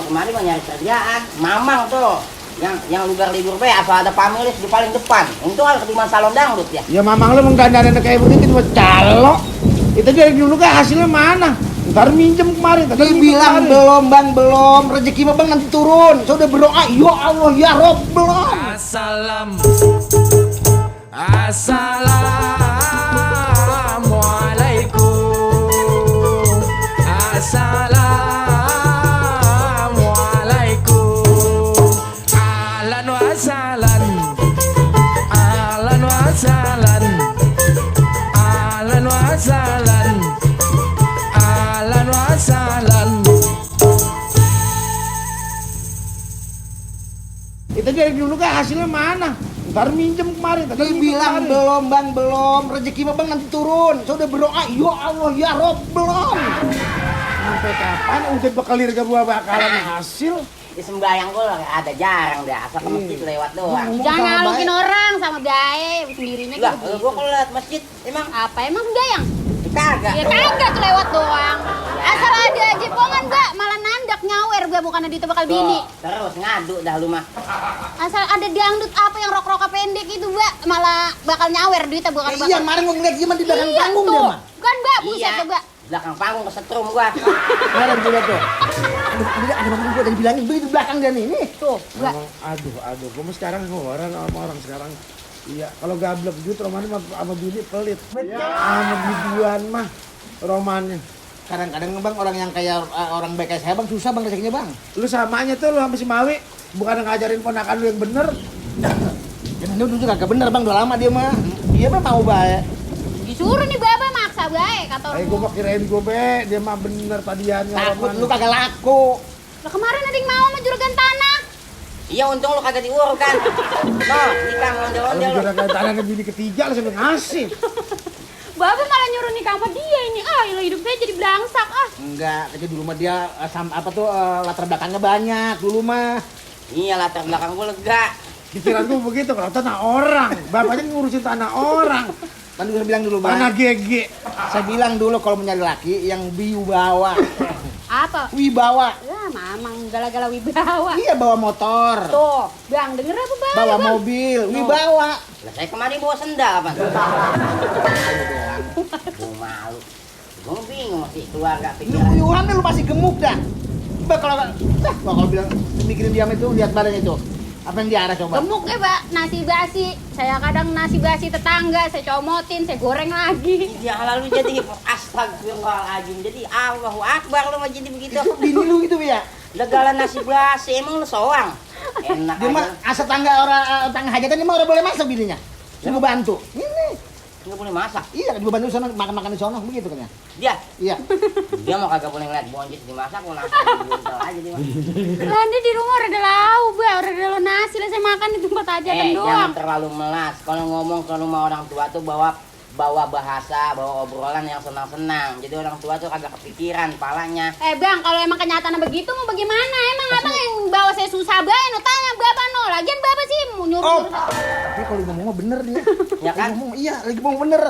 kemari mau nyari kerjaan. Mamang tuh yang libur be asal ada pamilis di paling depan. Untung ada ketimbang salon dangdut ya. Ya mamang lu mengdandanin kayak begitu buat calo. Itu dari dulu kan hasilnya mana? Ntar minjem kemarin. Dia bilang belum bang, belum. Rezeki mah bang nanti turun. Saya udah berdoa, ya Allah ya Rob, belum. Assalamualaikum. Assalamualaikum. Ahlan wa sahlan. Ahlan wa sahlan. Ahlan wa sahlan. Ahlan wa sahlan. Itu dari dulu kan hasilnya mana? Ntar minjem kemarin. Dia bilang belum bang, belum. Rezeki mah bang nanti turun. Saya udah berdoa, ya Allah ya Rob, belum. Sampai kapan udah bakalir ke buah bakalan hasil? Di sembayang gua ada jarang deh, asal ke masjid lewat doang. Jangan ngalukin orang sama gaya sendirinya Lah, kayak gua begitu. kalau lewat masjid emang Apa emang gayang? kagak. Ya kagak tuh lewat doang. Asal ada jepongan gak malah nandak nyawer gua bukan itu bakal bini. Tuh, terus ngadu dah lu mah. Asal ada dangdut apa yang rok-roka pendek itu gak malah bakal nyawer duitnya bukan bakal. Iya, kemarin gua ngeliat dia mah di belakang panggung dia tuh. mah. Kan mbak buset Iya. tuh mbak. Belakang panggung kesetrum gua. Mana gua lihat tuh. Ada mamang gua dari bilangin begitu belakang dia nih. Nih. Tuh mbak. Aduh, gua mah sekarang orang sekarang. Iya, kalau gablek jut romannya sama bini pelit. Sama biduan mah romannya. Kadang-kadang bang orang yang kayak orang baik kayak saya bang susah bang rezekinya bang. Lu samanya tuh lu sama si Mawi, bukan ngajarin ponakan lu yang bener. Ya dulu juga kagak bener bang, udah lama dia mah. Dia mah mau baik. Disuruh nih baba maksa baik kata orang. Gua kirain gue dia mah bener tadiannya Takut roman. lu kagak laku. Lah kemarin ada yang mau sama juragan tanah. Iya untung lu kagak diurut kan. Noh, nikah Kalau ondel-ondel lu. juragan tanahnya bini ketiga langsung ngasih. Baba malah nyuruh nikah sama dia ini. Lo hidup saya jadi belangsak ah. Enggak, tapi dulu mah dia latar belakangnya banyak dulu mah. Iya latar belakang gua lega. Pikiran gue begitu, kalau tanah orang, bapaknya ngurusin tanah orang, Kan udah bilang dulu bang. tanah GG. Saya bilang dulu kalau mencari laki yang wibawa. Apa? Wibawa. Ya mamang gala-gala wibawa. Iya bawa motor. Tuh, bang denger apa bang? Bawa mobil, wibawa. Lah saya kemarin bawa sendal apa? Gua malu. Gua bingung masih keluarga Lu pikiran. kuyuran lu masih gemuk dah. Coba kalau bilang mikirin diam itu lihat badannya itu. Apa yang diarah coba? Gemuk ya pak, nasi basi. Saya kadang nasi basi tetangga, saya comotin, saya goreng lagi. Ya lalu jadi astagfirullahaladzim. Jadi Allahu Akbar lu mah jadi begitu. Bini lu itu ya. Legalan nasi basi emang lu soang. Enak Dia mah aja. asal tangga hajatan dia mah udah boleh masak bininya. Saya bantu. Ini. Enggak boleh masak. Iya, di bantu sana makan-makan di sono begitu kan ya. Dia Iya. dia mau kagak boleh ngeliat bonjit dimasak mau langsung diuntel aja dia. Lah dia di rumah udah ada lauk, Mbak. Udah ada lo nasi lah saya makan di tempat aja kan doang. Jangan terlalu melas. Kalau ngomong ke rumah orang tua tuh bawa bahasa, bawa obrolan yang senang-senang. Jadi orang tua tuh kagak kepikiran palanya. Bang, kalau emang kenyataan begitu mau bagaimana? Emang abang yang bawa saya susah bae, no tanya Bapak no. Lagian Bapak sih mau nyuruh. Tapi kalau ngomong mah bener dia. Ya kan? Lagi ngomong bener.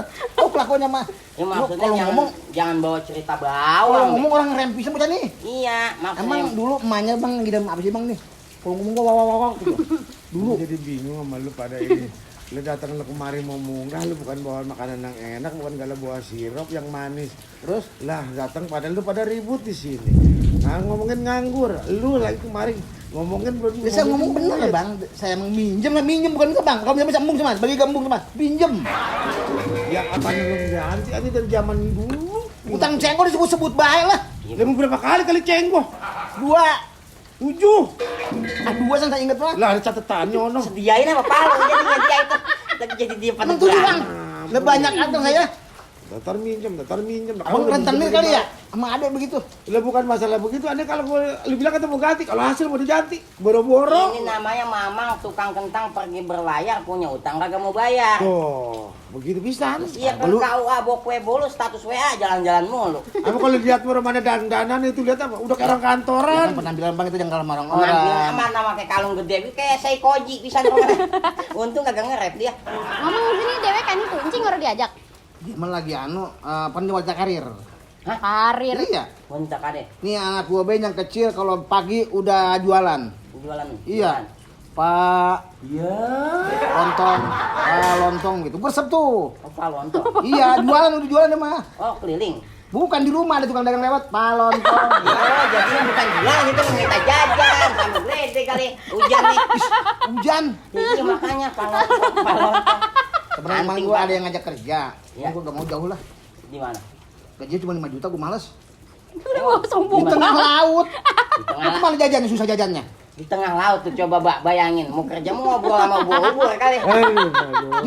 Oh kelakuannya mah. Ya maksudnya Kalau jangan bawa cerita Kalau bawang. ngomong orang rempis bocah nih. Iya, maksudnya Emang dulu emaknya bang lagi dalam apa sih bang nih? Kalau ngomong gua wow gitu. Dulu jadi bingung sama lu pada ini. Lu datang lu kemari mau munggah, lu bukan bawa makanan yang enak, bukan gala bawa sirup yang manis. Terus lah datang padahal lu pada ribut di sini. Nah, ngomongin nganggur, lu lagi kemarin ngomongin belum. Ya, saya ngomong bener ya bang. Saya emang minjem bukan ke bang. Kalau bisa sambung sama, bagi gambung sama, pinjem. Ya apa lu ganti aja dari zaman dulu. Utang cengkol disebut-sebut baik lah. Lu berapa kali cenggoh? 2. 7. 2 saya inget mah. Lah ada catatannya ono. sediain apa palu jadi dia itu. Tapi jadi dia pada Emang 7 bang. Lebih banyak atau saya. Datar minjem. Abang rentenir kali ya? Sama adek begitu. Lah bukan masalah begitu, aneh kalau lu bilang kata mau ganti, kalau hasil mau diganti, boro-boro. Ini namanya mamang tukang kentang pergi berlayar punya utang kagak mau bayar. Oh, begitu bisa. Iya kan KUA bawa kue bolu status WA jalan-jalan mulu. Apa kalau lihat mana dandanan itu lihat apa? Udah kayak orang kantoran. Kan penampilan bang itu jangan kalau Penampilan orang-orang. mana pakai kalung gede kayak Seikoji pisan kemarin. Untung kagak nge-rap dia. Ngomong sini dewek kan itu, encing orang diajak. Dia mah lagi penjual karir. Hah? Karir. Iya. Wanita kade. Nih anak gua Ben yang kecil kalau pagi udah jualan. Jualan. Iya. Pak Iya. lontong gitu. Gue resep tuh. Apa lontong? Iya, udah jualan dia mah. Oh, keliling. Bukan di rumah ada tukang dagang lewat, Pak lontong. Oh, jadinya bukan jualan itu minta jajan sama gede kali. Hujan nih. Hujan. Iya makanya palon. Sebenarnya emang Anting gue ada banget. yang ngajak kerja. Iya. Gue gak mau jauh lah. Di mana? Gajinya cuma 5 juta, gue males. Wah, sombong Di tengah laut. Di tengah Itu malah jajannya, susah jajannya. di tengah laut tuh coba bayangin mau kerja mau ngobrol sama ubur-ubur kali. Aduh.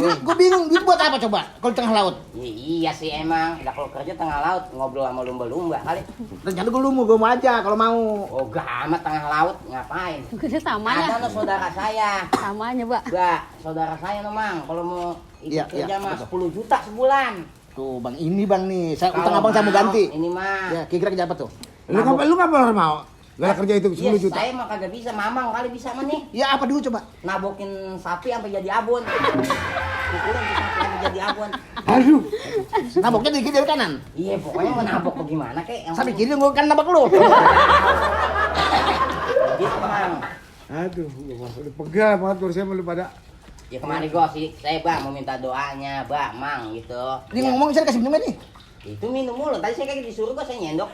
Jadi gue bingung, duit buat apa coba kalau di tengah laut? Iya sih emang, udah kalau kerja tengah laut ngobrol sama lumba-lumba kali. Rencana gue gue mau aja kalau mau. Oh gak amat tengah laut ngapain? Udah samanya. Ada no saudara saya. Samanya, Mbak. Gak, saudara saya no mang kalau mau ikut Iya, kerja iya, mah betul. 10 juta sebulan. Tuh bang, ini bang nih, saya Kalau utang abang saya mau mau, ganti. Ini mah. Ya, kira-kira kerja apa tuh? Lu ngapa mau? Gak kerja itu 10 Iya, juta. saya mah kagak bisa, mamang kali bisa mah nih. Ya apa dulu coba? Nabokin sapi sampai jadi abon. Pukulin tuh sapi sampai jadi abon. Aduh. Naboknya dikit dari kanan. Iya, pokoknya mau nabok bagaimana kek. Yang Sampai kiri gue kan nabok lu. gitu, Mang. Aduh, gua udah pegal banget baru saya malu pada. Ya kemarin gua sih, saya Bang mau minta doanya, Bang, Mang gitu. Ini ngomong saya kasih minum nih. Itu minum mulu, tadi saya kayak disuruh kok saya nyendok.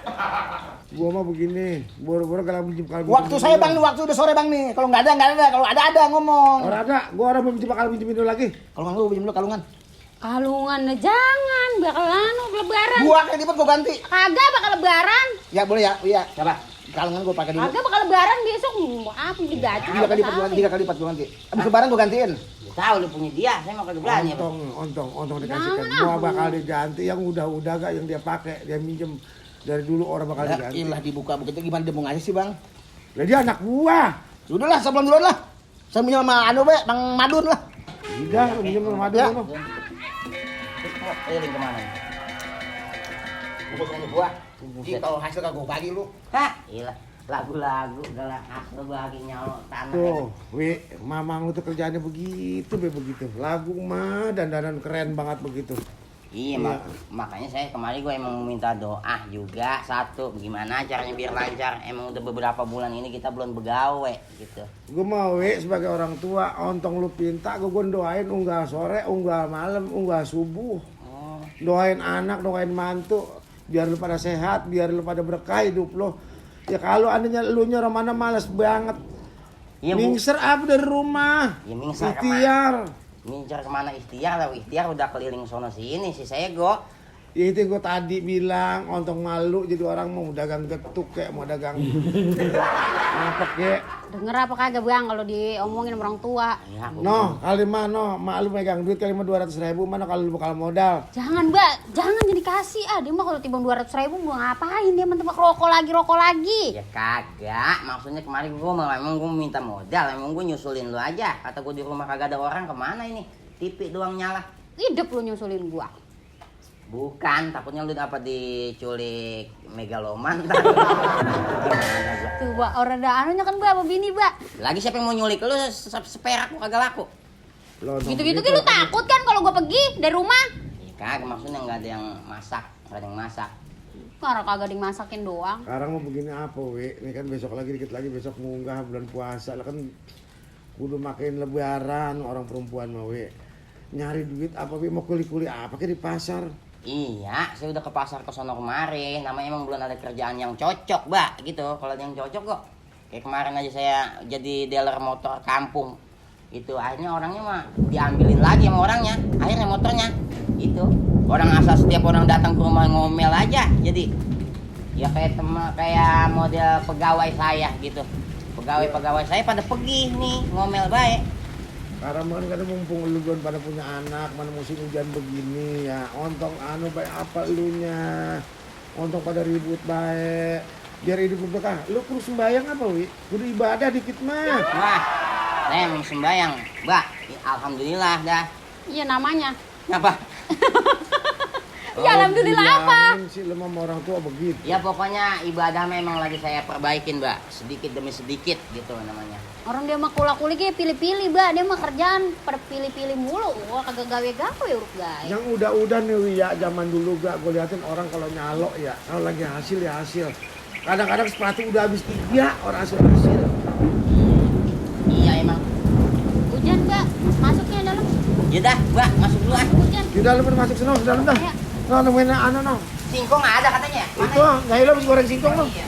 Gua mah begini, boro-boro kalau minjem Waktu saya bang nih, waktu udah sore bang nih. Kalau nggak ada. Kalau ada ngomong. Orang ada, gua orang minjem bakal minjemin lu lagi. Kalungan lu, pinjem lu kalungan. Kalungan jangan, bakal lebaran. Gua kayak dipet gua ganti. Kagak bakal lebaran. Ya boleh ya, iya. Coba. Kalungan gua pakai dulu. Kagak bakal lebaran besok. Apa digaji? 3 kali lipat gua ganti, 3 kali lipat gua ganti. Abis lebaran gua gantiin. Tahu lu punya dia, saya mau kagak berani. Bang. Ontong dikasihkan. Gua bakal diganti yang udah gak yang dia pakai, dia minjem dari dulu orang bakal Ya diganti. ilah dibuka begitu gimana dia mau ngasih sih bang? Lah dia anak gua. Sudahlah, sebelum duluan lah. Saya minjem sama anu be, Bang Madun lah. Udah, lu minjem sama dia. Ya. Terus mau keliling kemana? Bungkus aja gua. Jadi kalau hasil kagak gua bagi lu. Hah, iyalah. Lagu-lagu udah asal bagi nyolok tanah. Tuh, Wi, mamang lu tuh kerjaannya begitu, begitu. Lagu mah dandanan keren banget begitu. Iya, makanya saya kemarin gue emang minta doa juga satu, gimana caranya biar lancar. Emang udah beberapa bulan ini kita belum begawe gitu. Gue mau sebagai orang tua, ontong lu pinta, gue doain unggah sore, unggah malam, unggah subuh. Oh, Doain anak, doain mantu, biar lu pada sehat, biar lu pada berkah hidup lo. Ya kalau andanya lu mana malas banget. iya Bu. Mingser apa dari rumah? Ya mingser Ikhtiar. Mincar kemana ikhtiar lah, ikhtiar udah keliling sono sini si saya go. Ya itu yang gue tadi bilang, ontong malu jadi orang mau dagang getuk kayak mau dagang apa kayak. Denger apa kagak bang kalau diomongin sama orang tua? Ya, aku No, kali mah no, mak lu megang duit kali mah 200.000 mana kalau lu bakal modal. Jangan mbak, jangan jadi kasih dia mah kalau timbang 200.000 gua ngapain dia mah tempat rokok lagi. ya kagak, maksudnya kemarin emang gue minta modal, emang gue nyusulin lu aja. Kata gue di rumah kagak ada orang, kemana ini? TV doang nyala. Hidup lu nyusulin gua. Bukan, takutnya lu dapat diculik megaloman. Gimana gua? Tuh mbak, orang ada anunya kan mbak, apa bini mbak? Lagi siapa yang mau nyulik lu seperak lu kagak laku. Lo Gitu-gitu kan lu takut kan kalau gua pergi dari rumah? Ya kagak, maksudnya nggak ada yang masak, nggak ada yang masak. Karena kagak dimasakin doang. Sekarang mau begini apa, Wi? Ini kan besok lagi dikit lagi besok munggah bulan puasa. Lah kan kudu makin lebaran orang perempuan mah, Wi. Nyari duit apa, Wi? Mau kuli-kuli apa ke di pasar? Iya, saya udah ke pasar ke sono kemarin. Namanya emang belum ada kerjaan yang cocok, Mbak, gitu. Kalau ada yang cocok kok. Kayak kemarin aja saya jadi dealer motor kampung. Itu akhirnya orangnya mah diambilin lagi sama orangnya. Akhirnya motornya itu. Orang asal setiap orang datang ke rumah ngomel aja. Jadi ya kayak kayak model pegawai saya gitu. Pegawai saya pada pergi nih, ngomel baik. Karena kan mumpung lu belum pada punya anak, mana musim hujan begini ya. Ontong anu baik apa elunya. Ontong pada ribut baik. Biar hidup lu berkah. Lu kudu sembayang apa, Wi? Kudu ibadah dikit mah. Wah, saya emang sembayang, Mbak. Alhamdulillah dah. Iya namanya. Apa? Ya alhamdulillah apa? Dibilangin sih lu sama orang tua begitu. Ya pokoknya ibadah memang lagi saya perbaikin, Mbak. Sedikit demi sedikit gitu namanya. Orang dia mah kula-kuli ge pilih-pilih, Mbak. Dia mah kerjaan pada pilih-pilih mulu. Wah, kagak gawe-gawe urut gawe. Yang udah-udah nih Wi, ya zaman dulu gak gue liatin orang kalau nyalok ya, kalau lagi hasil ya hasil. Kadang-kadang sepatu udah habis 3 orang hasil. Iya emang. Hujan, Mbak. Masuknya dalam. Yaudah, Mbak, masuk dulu ah. Hujan. Di dalam udah masuk senang, di dalam dah. Ya. No, nemuin anu no. Singkong ada katanya. Itu, nggak lo habis goreng singkong lo. Iya.